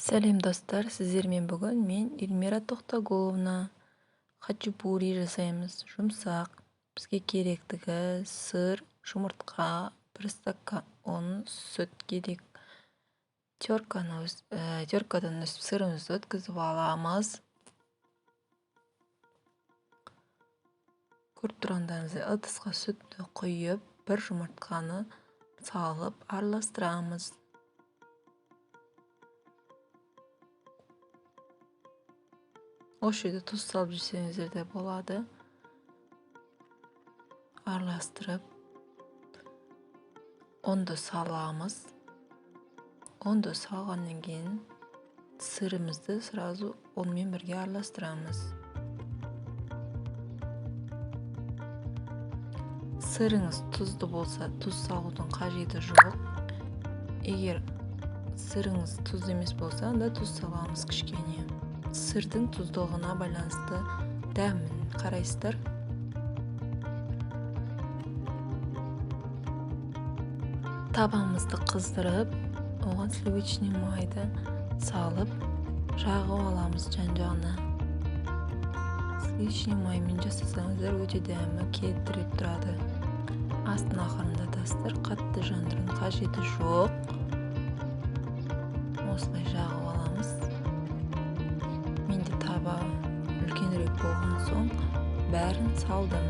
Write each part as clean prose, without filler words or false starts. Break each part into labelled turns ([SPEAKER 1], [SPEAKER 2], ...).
[SPEAKER 1] Сәлем, достар! Сіздермен бүгін мен, Эльмира Тоқтағұловна. Хачапури жасаймыз, жұмсақ. Бізге керектігі: сыр, жұмыртқа, 1 стакан ұн, сүт керек. Терканы, теркадан сырымызды өткізіп аламыз. Көріп тұрғандарыңыздай, ыдысқа сүтті құйып, бір жұмыртқаны салып араластырамыз. Осы жерде тұз салып жесеңіздер де болады. Араластырып, ұнды саламыз. Ұнды салғаннан кейін сырымызды сразу ұнмен бірге араластырамыз. Сырыңыз тұзды болса, тұз салудың қажеті жоқ. Егер сырыңыз тұзды емес болса, онда тұз саламыз кішкене. Сырдың тұздылығына байланысты дәмін қарайсыздар. Табамызды қыздырып, оған сливочный майды салып, жағып аламыз жан-жағына. Сливочный маймен жасасаңыздар, өте дәмі келтіріп тұрады. Астын ақырындатасыздар, қатты жандырудың қажеті жоқ. Осылай жағып аламыз. Менде таба үлкенірек болған соң бәрін салдым.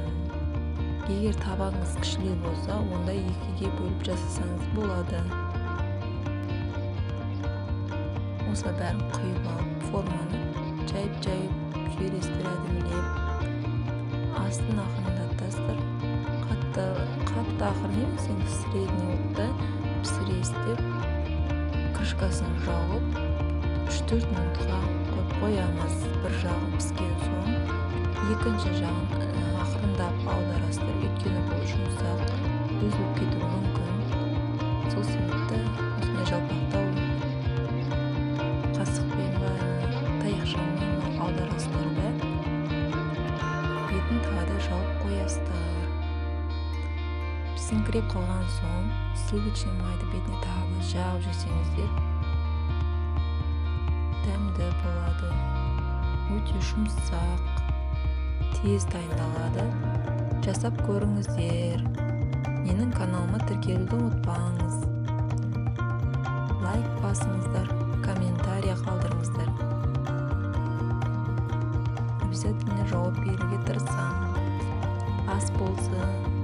[SPEAKER 1] Егер табаңыз кішілеу болса, онда екіге бөліп жасасаңыз болады. Осылай бәрін құйып алып, форманы жайып-жайып жібересіздер әдемілеп. Астын ақырындатасыздар. Қатты, қатты ақырын емес, енді средний отта пісіресіздер. Крышкасын жауып, 3-4 минутқа қойып қоямыз. Бір жағын піскен соң, екінші жағын ақырындап аударасыздар, өйткені бұл жұмсақ, үзіліп кетуі мүмкін. Сол себепті осындай жалпақтау қасықпен ба, таяқшамен ба аударасыздар да, бетін тағы да жауып қоясыздар. Пісіңкіреп қалған соң сливочный майды бетіне тағы да жағып жесеңіздер, дәмді болады. Өте жұмсақ, тез дайындалады. Жасап көріңіздер. Менің каналыма тіркелуді ұмытпаңыз. Лайк басыңыздар, комментарий қалдырыңыздар. Обязательно жауап беруге тырысамын. Ас болсын.